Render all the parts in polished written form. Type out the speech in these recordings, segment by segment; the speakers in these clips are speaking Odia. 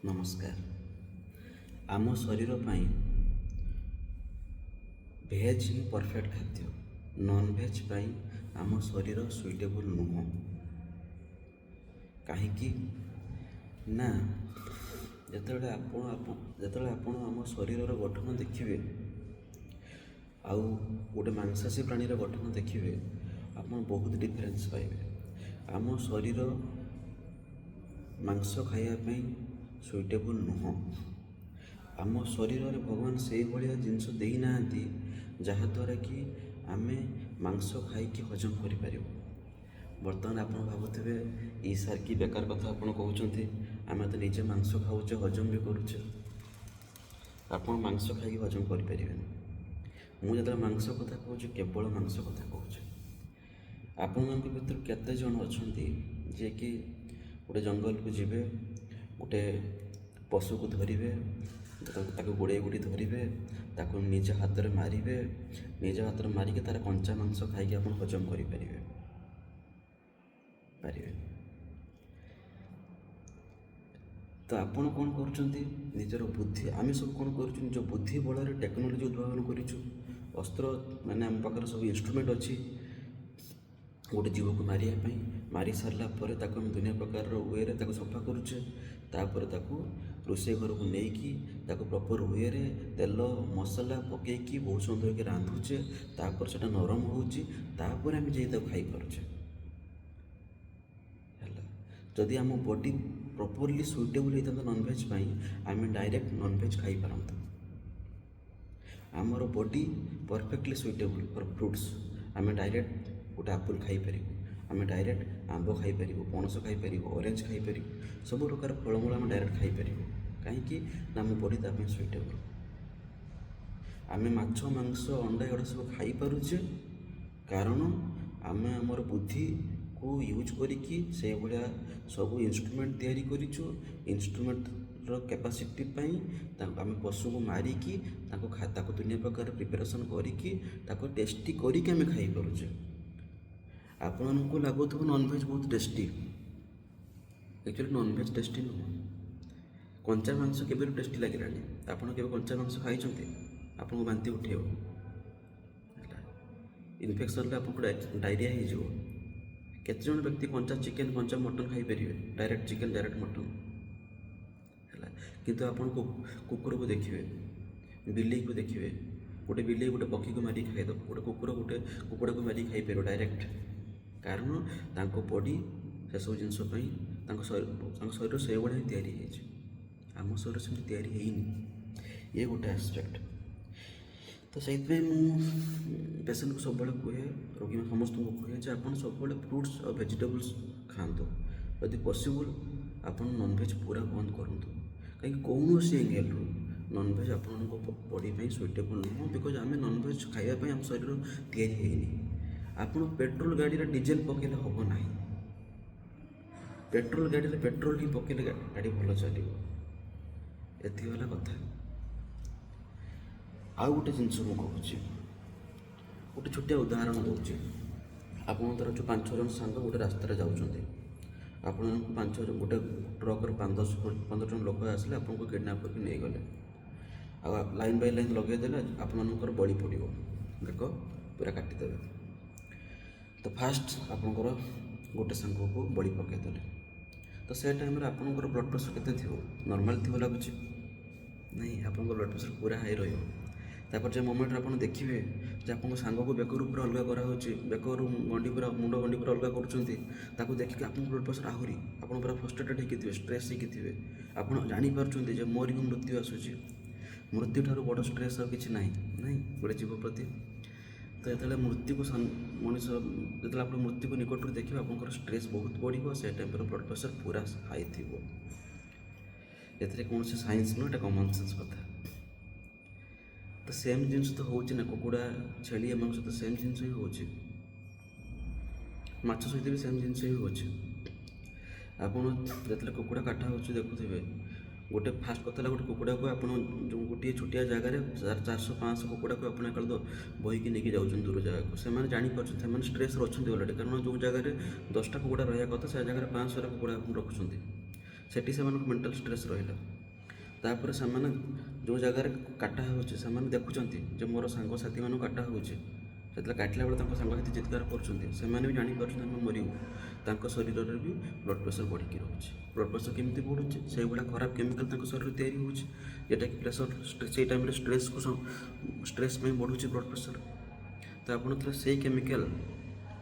ନମସ୍କାର। ଆମ ଶରୀର ପାଇଁ ଭେଜ୍ ହିଁ ପରଫେକ୍ଟ ଖାଦ୍ୟ। ନନଭେଜ୍ ପାଇଁ ଆମ ଶରୀର ସୁଇଟେବୁଲ୍ ନୁହଁ। କାହିଁକି ନା ଯେତେବେଳେ ଆପଣ ଆମ ଶରୀରର ଗଠନ ଦେଖିବେ ଆଉ ଗୋଟେ ମାଂସାଶୀ ପ୍ରାଣୀର ଗଠନ ଦେଖିବେ, ଆପଣ ବହୁତ ଡିଫରେନ୍ସ ପାଇବେ। ଆମ ଶରୀର ମାଂସ ଖାଇବା ପାଇଁ ସୁଇଟେବୁଲ୍ ନୁହଁ। ଆମ ଶରୀରରେ ଭଗବାନ ସେଇଭଳିଆ ଜିନିଷ ଦେଇନାହାନ୍ତି, ଯାହାଦ୍ୱାରା କି ଆମେ ମାଂସ ଖାଇକି ହଜମ କରିପାରିବୁ। ବର୍ତ୍ତମାନ ଆପଣ ଭାବୁଥିବେ, "ଇ ସାର୍, କି ବେକାର କଥା ଆପଣ କହୁଛନ୍ତି? ଆମେ ତ ନିଜେ ମାଂସ ଖାଉଛେ, ହଜମ ବି କରୁଛେ।" ଆପଣ ମାଂସ ଖାଇକି ହଜମ କରିପାରିବେନି। ମୁଁ ଯେତେବେଳେ ମାଂସ କଥା କହୁଛି, କେବଳ ମାଂସ କଥା କହୁଛି। ଆପଣମାନଙ୍କ ଭିତରୁ କେତେ ଜଣ ଅଛନ୍ତି, ଯିଏକି ଗୋଟେ ଜଙ୍ଗଲକୁ ଯିବେ, ଗୋଟେ ପଶୁକୁ ଧରିବେ, ତାକୁ ଗୋଡ଼େଇ ଗୋଡ଼େଇ ଧରିବେ, ତାକୁ ନିଜ ହାତରେ ମାରିବେ, ନିଜ ହାତରେ ମାରିକି ତା'ର କଞ୍ଚା ମାଂସ ଖାଇକି ଆପଣ ହଜମ କରିପାରିବେ? ପାରିବେନି। ତ ଆପଣ କ'ଣ କରୁଛନ୍ତି? ନିଜର ବୁଦ୍ଧି, ଆମେ ସବୁ କ'ଣ କରୁଛୁ? ନିଜ ବୁଦ୍ଧି ବଳରେ ଟେକ୍ନୋଲୋଜି ଉଦ୍ଭାବନ କରିଛୁ। ଅସ୍ତ୍ର ମାନେ ଆମ ପାଖରେ ସବୁ ଇନଷ୍ଟ୍ରୁମେଣ୍ଟ ଅଛି ଗୋଟେ ଜୀବକୁ ମାରିବା ପାଇଁ। ମାରି ସାରିଲା ପରେ ତାକୁ ଆମେ ଦୁନିଆ ପ୍ରକାରର ୱେରେ ତାକୁ ସଫା କରୁଛେ। ତାପରେ ତାକୁ ରୋଷେଇ ଘରକୁ ନେଇକି ତାକୁ ପ୍ରପର୍ ୱେରେ ତେଲ ମସଲା ପକେଇକି ବହୁତ ସମୟ ଧରିକି ରାନ୍ଧୁଛେ। ତାପରେ ସେଇଟା ନରମ ହେଉଛି, ତାପରେ ଆମେ ଯାଇ ତାକୁ ଖାଇପାରୁଛେ। ହେଲା, ଯଦି ଆମ ବଡି ପ୍ରପରଲି ସୁଇଟେବୁଲ୍ ହେଇଥାନ୍ତା ନନଭେଜ୍ ପାଇଁ, ଆମେ ଡାଇରେକ୍ଟ ନନଭେଜ୍ ଖାଇପାରନ୍ତୁ। ଆମର body perfectly suitable for fruits। ଆମେ ଡାଇରେକ୍ଟ ଗୋଟେ ଆପଲ୍ ଖାଇପାରିବୁ, ଆମେ ଡାଇରେକ୍ଟ ଆମ୍ବ ଖାଇପାରିବୁ, ପଣସ ଖାଇପାରିବୁ, ଅରେଞ୍ଜ ଖାଇପାରିବୁ, ସବୁ ପ୍ରକାର ଫଳମୂଳ ଆମେ ଡାଇରେକ୍ଟ ଖାଇପାରିବୁ। କାହିଁକି ନା ଆମ ବଡି ତା ପାଇଁ ସୁଇଟେବୁଲ୍। ଆମେ ମାଛ, ମାଂସ, ଅଣ୍ଡା ଏଗୁଡ଼ା ସବୁ ଖାଇପାରୁଛେ, କାରଣ ଆମେ ଆମର ବୁଦ୍ଧିକୁ ୟୁଜ୍ କରିକି ସେଇଭଳିଆ ସବୁ ଇନଷ୍ଟ୍ରୁମେଣ୍ଟ ତିଆରି କରିଛୁ। ଇନଷ୍ଟ୍ରୁମେଣ୍ଟର କାପାସିଟି ପାଇଁ ତାକୁ ଆମେ ପଶୁକୁ ମାରିକି ତାକୁ ଦୁନିଆ ପ୍ରକାର ପ୍ରିପାରେସନ୍ କରିକି, ତାକୁ ଟେଷ୍ଟି କରିକି ଆମେ ଖାଇପାରୁଛେ। ଆପଣଙ୍କୁ ଲାଗୁଥିବ ନନଭେଜ୍ ବହୁତ ଟେଷ୍ଟି। ଆକ୍ଚୁଆଲି ନନଭେଜ୍ ଟେଷ୍ଟି ନୁହଁ। କଞ୍ଚା ମାଂସ କେବେ ଟେଷ୍ଟି ଲାଗିଲାଣି? ଆପଣ କେବେ କଞ୍ଚା ମାଂସ ଖାଇଛନ୍ତି? ଆପଣଙ୍କୁ ବାନ୍ତି ଉଠେଇବ, ହେଲା? ଇନଫେକ୍ସନ୍ରେ ଆପଣଙ୍କୁ ଡାଇରିଆ ହେଇଯିବ। କେତେଜଣ ବ୍ୟକ୍ତି କଞ୍ଚା ଚିକେନ୍, କଞ୍ଚା ମଟନ୍ ଖାଇପାରିବେ? ଡାଇରେକ୍ଟ ଚିକେନ୍, ଡାଇରେକ୍ଟ ମଟନ୍, ହେଲା? କିନ୍ତୁ ଆପଣ କୁକୁରକୁ ଦେଖିବେ, ବିଲେଇକୁ ଦେଖିବେ। ଗୋଟେ ବିଲେଇ ଗୋଟେ ପକ୍ଷୀକୁ ମାରିକି ଖାଇଦେବ, ଗୋଟେ କୁକୁର ଗୋଟେ କୁକୁଡ଼ାକୁ ମାରିକି ଖାଇପାରିବ ଡାଇରେକ୍ଟ। କାରଣ ତାଙ୍କ ବଡି ସେସବୁ ଜିନିଷ ପାଇଁ, ତାଙ୍କ ଶରୀର ସେଇଭଳିଆ ହିଁ ତିଆରି ହେଇଛି। ଆମ ଶରୀର ସେମିତି ତିଆରି ହେଇନି। ଇଏ ଗୋଟେ ଆସ୍ପେକ୍ଟ। ତ ସେଇଥିପାଇଁ ମୁଁ ପେସେଣ୍ଟକୁ ସବୁବେଳେ କୁହେ, ରୋଗୀ ସମସ୍ତଙ୍କୁ କୁହେ ଯେ ଆପଣ ସବୁବେଳେ ଫ୍ରୁଟ୍ସ ଆଉ ଭେଜିଟେବୁଲ୍ସ ଖାଆନ୍ତୁ। ଯଦି ପସିବୁଲ୍, ଆପଣ ନନଭେଜ୍ ପୁରା ବନ୍ଦ କରନ୍ତୁ। କାହିଁକି କୌଣସି ଏଙ୍ଗେଲରୁ ନନଭେଜ୍ ଆପଣଙ୍କ ବଡି ପାଇଁ ସୁଇଟେବୁଲ୍ ନୁହଁ, because ଆମେ ନନଭେଜ୍ ଖାଇବା ପାଇଁ ଆମ ଶରୀର ତିଆରି ହେଇନି। ଆପଣ ପେଟ୍ରୋଲ ଗାଡ଼ିରେ ଡିଜେଲ ପକାଇଲେ ହେବ ନାହିଁ। ପେଟ୍ରୋଲ ଗାଡ଼ିରେ ପେଟ୍ରୋଲ ହିଁ ପକାଇଲେ ଗାଡ଼ି ଭଲ ଚାଲିବ। ଏତିକି ହେଲା କଥା। ଆଉ ଗୋଟେ ଜିନିଷ ମୁଁ କହୁଛି, ଗୋଟେ ଛୋଟିଆ ଉଦାହରଣ ଦେଉଛି। ଆପଣ ଧର ଯେଉଁ ପାଞ୍ଚ ଛଅ ଜଣ ସାଙ୍ଗ ଗୋଟେ ରାସ୍ତାରେ ଯାଉଛନ୍ତି। ଆପଣଙ୍କୁ ପାଞ୍ଚ ଜଣ, ଗୋଟେ ଟ୍ରକରେ 5, 10, 15 ଜଣ ଲୋକ ଆସିଲେ, ଆପଣଙ୍କୁ କିଡ଼ନାପ୍ କରିକି ନେଇଗଲେ ଆଉ ଲାଇନ୍ ବାଇ ଲାଇନ୍ ଲଗେଇଦେଲେ, ଆପଣମାନଙ୍କର ବଳି ପଡ଼ିବ, ବେକ ପୁରା କାଟିଦେବେ। ତ ଫାଷ୍ଟ ଆପଣଙ୍କର ଗୋଟେ ସାଙ୍ଗକୁ ବଳି ପକାଇଦେଲେ। ତ ସେ ଟାଇମ୍ରେ ଆପଣଙ୍କର ବ୍ଲଡ଼ ପ୍ରେସର୍ କେତେ ଥିବ? ନର୍ମାଲ୍ ଥିବ ଲାଗୁଛି? ନାଇଁ, ଆପଣଙ୍କ ବ୍ଲଡ଼ ପ୍ରେସର୍ ପୁରା ହାଇ ରହିବ। ତାପରେ ଯେ ମୋମେଣ୍ଟରେ ଆପଣ ଦେଖିବେ ଯେ ଆପଣଙ୍କ ସାଙ୍ଗକୁ ବେକରୁ ପୁରା ଅଲଗା କରାହେଉଛି, ବେକରୁ ଗଣ୍ଡି ପୁରା, ମୁଣ୍ଡ ଗଣ୍ଡି ପୁରା ଅଲଗା କରୁଛନ୍ତି, ତାକୁ ଦେଖିକି ଆପଣଙ୍କ ବ୍ଲଡ଼ ପ୍ରେସର୍ ଆହୁରି, ଆପଣ ପୁରା ଫ୍ରଷ୍ଟ୍ରେଟେଡ଼ ହେଇକି ଥିବେ, ଷ୍ଟ୍ରେସ୍ ହେଇକି ଥିବେ। ଆପଣ ଜାଣିପାରୁଛନ୍ତି ଯେ ମୋର ବି ମୃତ୍ୟୁ ଆସୁଛି। ମୃତ୍ୟୁ ଠାରୁ ବଡ଼ ଷ୍ଟ୍ରେସ୍ ଆଉ କିଛି ନାହିଁ, ନାଇଁ, ଗୋଟେ ଜୀବ ପ୍ରତି। ତ ଯେତେବେଳେ ମୃତ୍ୟୁକୁ ମଣିଷ ଯେତେବେଳେ ଆପଣ ମୃତ୍ୟୁକୁ ନିକଟରୁ ଦେଖିବେ, ଆପଣଙ୍କର ଷ୍ଟ୍ରେସ୍ ବହୁତ ବଢ଼ିବ। ସେ ଟାଇମ୍ରେ ବ୍ଲଡ଼ ପ୍ରେସର୍ ପୁରା ହାଇ ଥିବ। ଏଥିରେ କୌଣସି ସାଇନ୍ସ ନୁହଁ, ଏଇଟା କମନ୍ ସେନ୍ସ କଥା। ତ ସେମ୍ ଜିନିଷ ତ ହେଉଛି ନା, କୁକୁଡ଼ା, ଛେଳି ଏମାନଙ୍କ ସହିତ ସେମ୍ ଜିନିଷ ହିଁ ହେଉଛି। ମାଛ ସହିତ ବି ସେମ୍ ଜିନିଷ ହିଁ ହେଉଛି। ଆପଣ ଯେତେବେଳେ କୁକୁଡ଼ା କାଟା ହେଉଛି ଦେଖୁଥିବେ, ଗୋଟେ ଫାଷ୍ଟ କଥା ହେଲା, ଗୋଟେ କୁକୁଡ଼ାକୁ ଆପଣ ଯେଉଁ ଗୋଟିଏ ଛୋଟିଆ ଜାଗାରେ 400, 500 କୁକୁଡ଼ାକୁ ଆପଣ ଏକାଳେ ତ ବୋହିକି ନେଇକି ଯାଉଛନ୍ତି ଦୂର ଜାଗାକୁ। ସେମାନେ ଜାଣିପାରୁଛନ୍ତି, ସେମାନେ ଷ୍ଟ୍ରେସ୍ରେ ଅଛନ୍ତି ଅଲରେଡ଼ି। କାରଣ ଯେଉଁ ଜାଗାରେ 10ଟା କୁକୁଡ଼ା ରହିବା କଥା, ସେ ଜାଗାରେ 500ଟା କୁକୁଡ଼ା ଆପଣ ରଖୁଛନ୍ତି। ସେଠି ସେମାନଙ୍କୁ ମେଣ୍ଟାଲ୍ ଷ୍ଟ୍ରେସ୍ ରହିଲା। ତାପରେ ସେମାନେ ଯେଉଁ ଜାଗାରେ କାଟା ହେଉଛି, ସେମାନେ ଦେଖୁଛନ୍ତି ଯେ ମୋର ସାଙ୍ଗସାଥିମାନଙ୍କୁ କାଟା ହେଉଛି। ଯେତେବେଳେ କାଟିଲା ବେଳେ ତାଙ୍କ ସାଙ୍ଗସାଥି ଚିତ୍କାର କରୁଛନ୍ତି, ସେମାନେ ବି ଜାଣିପାରୁଛନ୍ତି ଆମେ ମରିବୁ। ତାଙ୍କ ଶରୀରରେ ବି ବ୍ଲଡ଼ ପ୍ରେସର ବଢ଼ିକି ରହୁଛି। ବ୍ଲଡ଼ ପ୍ରେସର କେମିତି ବଢ଼ୁଛି? ସେଇଭଳିଆ ଖରାପ କେମିକାଲ ତାଙ୍କ ଶରୀରରେ ତିଆରି ହେଉଛି, ଯେଉଁଟାକି ପ୍ରେସର ସେଇ ଟାଇମ୍ରେ ଷ୍ଟ୍ରେସ୍ ପାଇଁ ବଢ଼ୁଛି ବ୍ଲଡ଼ ପ୍ରେସର। ତ ଆପଣ ଯେତେବେଳେ ସେଇ କେମିକାଲ,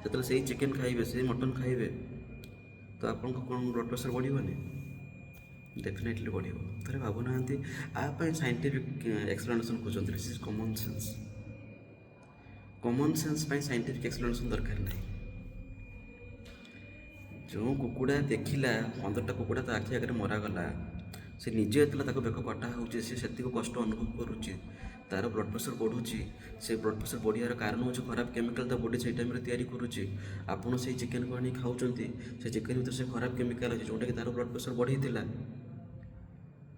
ଯେତେବେଳେ ସେଇ ଚିକେନ୍ ଖାଇବେ, ସେଇ ମଟନ୍ ଖାଇବେ, ତ ଆପଣଙ୍କ କ'ଣ ବ୍ଲଡ଼ ପ୍ରେସର ବଢ଼ିବନି? ଡେଫିନେଟଲି ବଢ଼ିବ। ଥରେ ଭାବୁନାହାନ୍ତି, ଆ ପାଇଁ ସାଇଣ୍ଟିଫିକ୍ ଏକ୍ସପ୍ଲାନେସନ୍ ଖୋଜନ୍ତି? This is common sense. Common sense ପାଇଁ ସାଇଣ୍ଟିଫିକ୍ ଏକ୍ସପ୍ଲାନେସନ୍ ଦରକାର ନାହିଁ। ଯେଉଁ କୁକୁଡ଼ା ଦେଖିଲା 15ଟା କୁକୁଡ଼ା ତା ଆଖି ଆଗରେ ମରାଗଲା, ସେ ନିଜେ ଯେତେବେଳେ ତାକୁ ବେକ କଟା ହେଉଛି, ସେ ସେତିକି କଷ୍ଟ ଅନୁଭବ କରୁଛି, ତାର ବ୍ଲଡ଼ ପ୍ରେସର ବଢ଼ୁଛି। ସେ ବ୍ଲଡ଼ ପ୍ରେସର ବଢ଼ିବାର କାରଣ ହେଉଛି ଖରାପ କେମିକାଲ ତା ବଡ଼ି ସେଇ ଟାଇମ୍ରେ ତିଆରି କରୁଛି। ଆପଣ ସେଇ ଚିକେନକୁ ଆଣି ଖାଉଛନ୍ତି। ସେ ଚିକେନ ଭିତରେ ସେ ଖରାପ କେମିକାଲ ଅଛି, ଯେଉଁଟାକି ତାର ବ୍ଲଡ଼ ପ୍ରେସର ବଢ଼େଇଥିଲା।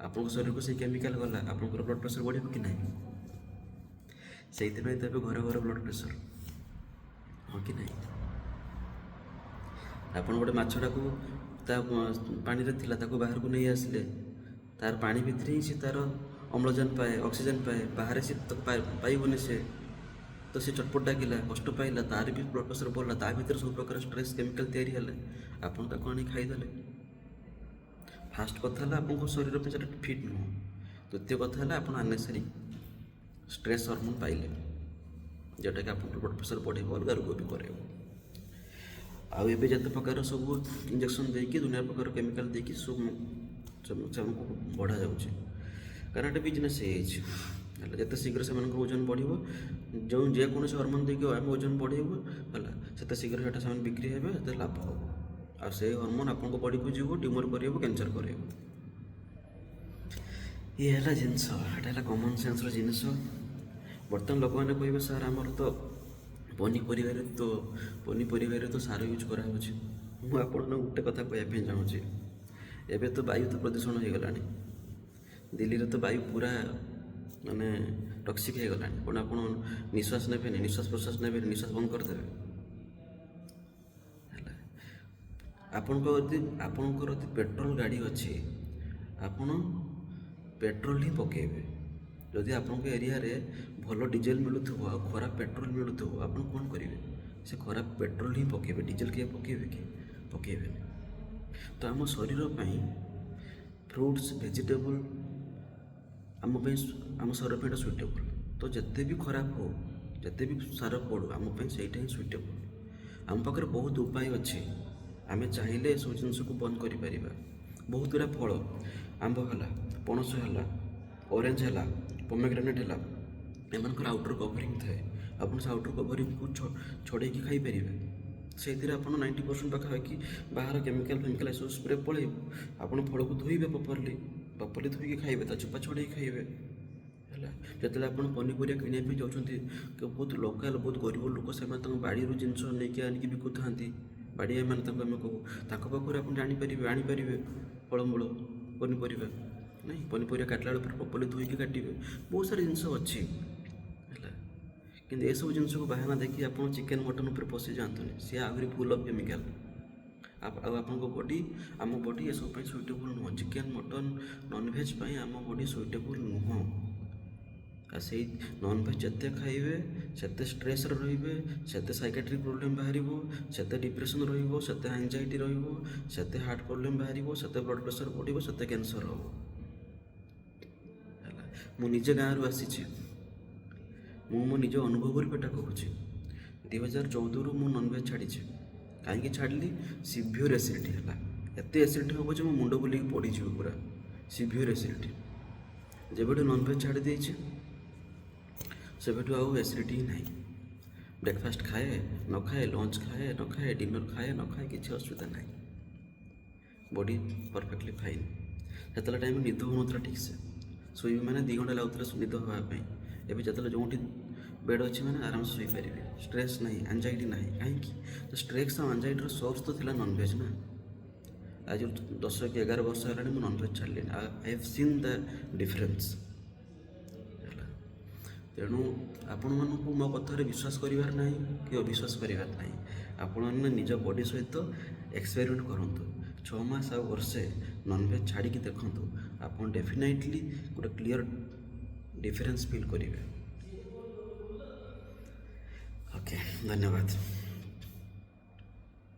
ଆପଣଙ୍କ ଶରୀରକୁ ସେଇ କେମିକାଲ ଗଲା, ଆପଣଙ୍କର ବ୍ଲଡ଼ ପ୍ରେସର ବଢ଼ିବ କି ନାହିଁ? ସେଇଥିପାଇଁ ତ ଏବେ ଘରେ ଘରେ ବ୍ଲଡ଼ ପ୍ରେସର, ହଁ କି ନାହିଁ? ଆପଣ ଗୋଟେ ମାଛଟାକୁ ତା ପାଣିରେ ଥିଲା, ତାକୁ ବାହାରକୁ ନେଇ ଆସିଲେ। ତାର ପାଣି ଭିତରେ ହିଁ ସେ ତାର ଅମ୍ଳଜାନ ପାଏ, ଅକ୍ସିଜେନ୍ ପାଏ। ବାହାରେ ସେ ତାକୁ ପାଇବନି ସେ ତ। ସେ ଚଟପଟ ଡାକିଲା, କଷ୍ଟ ପାଇଲା, ତାର ବି ବ୍ଲଡ଼ ପ୍ରେସର ବଢ଼ିଲା। ତା ଭିତରେ ସବୁ ପ୍ରକାର ଷ୍ଟ୍ରେସ୍ କେମିକାଲ ତିଆରି ହେଲେ। ଆପଣ ତାକୁ ଆଣି ଖାଇଦେଲେ। ଫାଷ୍ଟ କଥା ହେଲା, ଆପଣଙ୍କ ଶରୀର ପାଇଁ ସେଟା ଫିଟ୍ ନୁହଁ। ଦ୍ୱିତୀୟ କଥା ହେଲା, ଆପଣ ଅନନେସେସାରୀ ଷ୍ଟ୍ରେସ୍ ହରମୋନ୍ ପାଇଲେ, ଯେଉଁଟାକି ଆପଣଙ୍କ ବ୍ଲଡ଼ ପ୍ରେସର ବଢ଼େଇବ, ଅଲଗା ରୋଗ ବି କରାଇବ। ଆଉ ଏବେ ଯେତେ ପ୍ରକାର ସବୁ ଇଞ୍ଜେକ୍ସନ୍ ଦେଇକି, ଦୁନିଆ ପ୍ରକାର କେମିକାଲ ଦେଇକି ସବୁ ସେମାନଙ୍କୁ ବଢ଼ାଯାଉଛି, କାରଣ ଏଇଟା ବିଜନେସ୍ ହେଇଯାଇଛି। ହେଲା, ଯେତେ ଶୀଘ୍ର ସେମାନଙ୍କର ଓଜନ ବଢ଼ିବ, ଯେଉଁ ଯେକୌଣସି ହରମୋନ୍ ଦେଇକି ଆମେ ଓଜନ ବଢ଼େଇବୁ, ହେଲା, ସେତେ ଶୀଘ୍ର ସେଇଟା ସେମାନେ ବିକ୍ରି ହେବେ, ସେତେ ଲାଭ ହେବ। ଆଉ ସେଇ ହରମୋନ୍ ଆପଣଙ୍କ ବଡ଼ିକୁ ଯିବ, ଟ୍ୟୁମର୍ କରାଇବ, କ୍ୟାନ୍ସର କରାଇବ। ଇଏ ହେଲା ଜିନିଷ। ଏଇଟା ହେଲା କମନ୍ ସେନ୍ସର ଜିନିଷ। ବର୍ତ୍ତମାନ ଲୋକମାନେ କହିବେ, "ସାର୍, ଆମର ତ ପନିପରିବାରେ ତ ସାର ୟୁଜ୍ କରାହେଉଛି।" ମୁଁ ଆପଣଙ୍କୁ ଗୋଟେ କଥା କହିବା ପାଇଁ ଚାହୁଁଛି। ଏବେ ତ ବାୟୁ ତ ପ୍ରଦୂଷଣ ହେଇଗଲାଣି। ଦିଲ୍ଲୀରେ ତ ବାୟୁ ପୁରା ମାନେ ଟକ୍ସିକ୍ ହେଇଗଲାଣି। କ'ଣ ଆପଣ ନିଶ୍ୱାସ ନେବେନି? ନିଶ୍ୱାସ ପ୍ରଶ୍ୱାସ ନେବେନି? ନିଶ୍ୱାସ ବନ୍ଦ କରିଦେବେ? ହେଲା, ଆପଣଙ୍କର ଯଦି ପେଟ୍ରୋଲ ଗାଡ଼ି ଅଛି, ଆପଣ ପେଟ୍ରୋଲ ହିଁ ପକାଇବେ। ଯଦି ଆପଣଙ୍କ ଏରିଆରେ ଭଲ ଡିଜେଲ ମିଳୁଥିବ ଆଉ ଖରାପ ପେଟ୍ରୋଲ ମିଳୁଥିବ, ଆପଣ କ'ଣ କରିବେ? ସେ ଖରାପ ପେଟ୍ରୋଲ ହିଁ ପକାଇବେ। ଡିଜେଲ କିଏ ପକାଇବେ କି? ପକାଇବେନି। ତ ଆମ ଶରୀର ପାଇଁ ଫ୍ରୁଟ୍ସ, ଭେଜିଟେବୁଲ୍ ଆମ ପାଇଁ, ଆମ ଶରୀର ପାଇଁ ଏଇଟା ସୁଇଟେବୁଲ୍। ତ ଯେତେ ବି ଖରାପ ହଉ, ଯେତେ ବି ସାର ପଡ଼ୁ, ଆମ ପାଇଁ ସେଇଟା ହିଁ ସୁଇଟେବୁଲ୍। ଆମ ପାଖରେ ବହୁତ ଉପାୟ ଅଛି। ଆମେ ଚାହିଁଲେ ଏସବୁ ଜିନିଷକୁ ବନ୍ଦ କରିପାରିବା। ବହୁତ ଗୁଡ଼ା ଫଳ, ଆମ୍ବ ହେଲା, ପଣସ ହେଲା, ଅରେଞ୍ଜ ହେଲା, ପୋମେଗ୍ରାନେଟ୍ ହେଲା, ଏମାନଙ୍କର ଆଉଟର୍ କଭରିଂ ଥାଏ। ଆପଣ ସେ ଆଉଟର୍ କଭରିଂକୁ ଛଡ଼େଇକି ଖାଇପାରିବେ। ସେଇଥିରେ ଆପଣ 90% ପାଖାପାଖି ବାହାର କେମିକାଲ ଫେମିକାଲ ଏସବୁ ସ୍ପ୍ରେ ପଳେଇବ। ଆପଣ ଫଳକୁ ଧୋଇବେ, ପ୍ରପରଲି ପ୍ରପରଲି ଧୋଇକି ଖାଇବେ, ତା ଚୋପା ଛଡ଼େଇକି ଖାଇବେ। ହେଲା, ଯେତେବେଳେ ଆପଣ ପନିପରିବା କିଣିବା ପାଇଁ ଯାଉଛନ୍ତି, ବହୁତ ଲୋକାଲ, ବହୁତ ଗରିବ ଲୋକ, ସେମାନେ ତାଙ୍କ ବାଡ଼ିରୁ ଜିନିଷ ନେଇକି ଆଣିକି ବିକୁଥାନ୍ତି। ବାଡ଼ିଆ ମାନେ ତାଙ୍କୁ ଆମେ କହୁ। ତାଙ୍କ ପାଖରୁ ଆପଣ ଜାଣିପାରିବେ, ଆଣିପାରିବେ ଫଳମୂଳ, ପନିପରିବା। ନାଇଁ, ପନିପରିବା କାଟିଲା ବେଳେ ପ୍ରପରଲି ଧୋଇକି କାଟିବେ। ବହୁତ ସାରା ଜିନିଷ ଅଛି। ହେଲା, କିନ୍ତୁ ଏସବୁ ଜିନିଷକୁ ବାହାନା ଦେଖି ଆପଣ ଚିକେନ୍, ମଟନ୍ ଉପରେ ପଶି ଯାଆନ୍ତୁନି। ସିଏ ଆହୁରି ଫୁଲ୍ ଅଫ୍ କେମିକାଲ। ଆଉ ଆପଣଙ୍କ ବଡ଼ି, ଆମ ବଡ଼ି ଏସବୁ ପାଇଁ ସୁଇଟେବୁଲ୍ ନୁହଁ। ଚିକେନ୍, ମଟନ୍, ନନଭେଜ୍ ପାଇଁ ଆମ ବଡ଼ି ସୁଇଟେବୁଲ୍ ନୁହଁ। ଆଉ ସେଇ ନନଭେଜ୍ ଯେତେ ଖାଇବେ, ସେତେ ଷ୍ଟ୍ରେସ୍ରେ ରହିବେ, ସେତେ ସାଇକାଟ୍ରିକ୍ ପ୍ରୋବ୍ଲେମ୍ ବାହାରିବ, ସେତେ ଡିପ୍ରେସନ୍ ରହିବ, ସେତେ ଆଞ୍ଜାଇଟି ରହିବ, ସେତେ ହାର୍ଟ ପ୍ରୋବ୍ଲେମ୍ ବାହାରିବ, ସେତେ ବ୍ଲଡ଼ ପ୍ରେସର ବଢ଼ିବ, ସେତେ କ୍ୟାନ୍ସର ହେବ। ହେଲା, ମୁଁ ନିଜେ ଗାଁରୁ ଆସିଛି। ମୁଁ ମୋ ନିଜ ଅନୁଭବରୁ ଏଟା କହୁଛି। 2014ରୁ ମୁଁ ନନଭେଜ୍ ଛାଡ଼ିଛି। କାହିଁକି ଛାଡ଼ିଲି? ସିଭିଅର୍ ଏସିଡ଼ିଟି ହେଲା। ଏତେ ଏସିଡ଼ିଟି ହେବ ଯେ ମୋ ମୁଣ୍ଡ ବୁଲିକି ପଡ଼ିଯିବ ପୁରା, ସିଭିଅର୍ ଏସିଡ଼ିଟି। ଯେବେଠୁ ନନଭେଜ୍ ଛାଡ଼ି ଦେଇଛି, ସେବେଠୁ ଆଉ ଏସିଡ଼ିଟି ହିଁ ନାହିଁ। ବ୍ରେକଫାଷ୍ଟ ଖାଏ ନ ଖାଏ, ଲଞ୍ଚ ଖାଏ ନ ଖାଏ, ଡିନର୍ ଖାଏ ନ ଖାଏ, କିଛି ଅସୁବିଧା ନାହିଁ। Body perfectly fine. ସେତେବେଳେ ଟାଇମ୍ ନିଦ ହେଉନଥିଲା ଠିକ୍ସେ। ଶୋଇବି ମାନେ 2 ଘଣ୍ଟା ଲାଗୁଥିଲା ନିଦ ହେବା ପାଇଁ। ଏବେ ଯେତେବେଳେ ଯେଉଁଠି ବେଡ଼୍ ଅଛି ମାନେ ଆରାମସେ ଶୋଇପାରିବି। ଷ୍ଟ୍ରେସ୍ ନାହିଁ, ଆଞ୍ଜାଇଟି ନାହିଁ। କାହିଁକି? ତ ଷ୍ଟ୍ରେସ୍ ଆଉ ଆଞ୍ଜାଇଟିର ସୋର୍ସ ତ ଥିଲା ନନଭେଜ୍ ନା। ଆଜି 10 କି 11 ବର୍ଷ ହେଲାଣି ମୁଁ non veg ଛାଡ଼ିଲିଣି। I have seen the difference. ହେଲା, ତେଣୁ ଆପଣମାନଙ୍କୁ ମୋ କଥାରେ ବିଶ୍ୱାସ କରିବାର ନାହିଁ କି ଅବିଶ୍ୱାସ କରିବାର ନାହିଁ। ଆପଣମାନେ ନିଜ ବଡ଼ି ସହିତ ଏକ୍ସପେରିମେଣ୍ଟ କରନ୍ତୁ। 6 ମାସ ଆଉ ବର୍ଷେ ନନଭେଜ୍ ଛାଡ଼ିକି ଦେଖନ୍ତୁ, ଆପଣ ଡେଫିନାଇଟଲି ଗୋଟେ କ୍ଲିଅର୍ ଡିଫରେନ୍ସ ଫିଲ୍ କରିବେ। ଓକେ, ଧନ୍ୟବାଦ।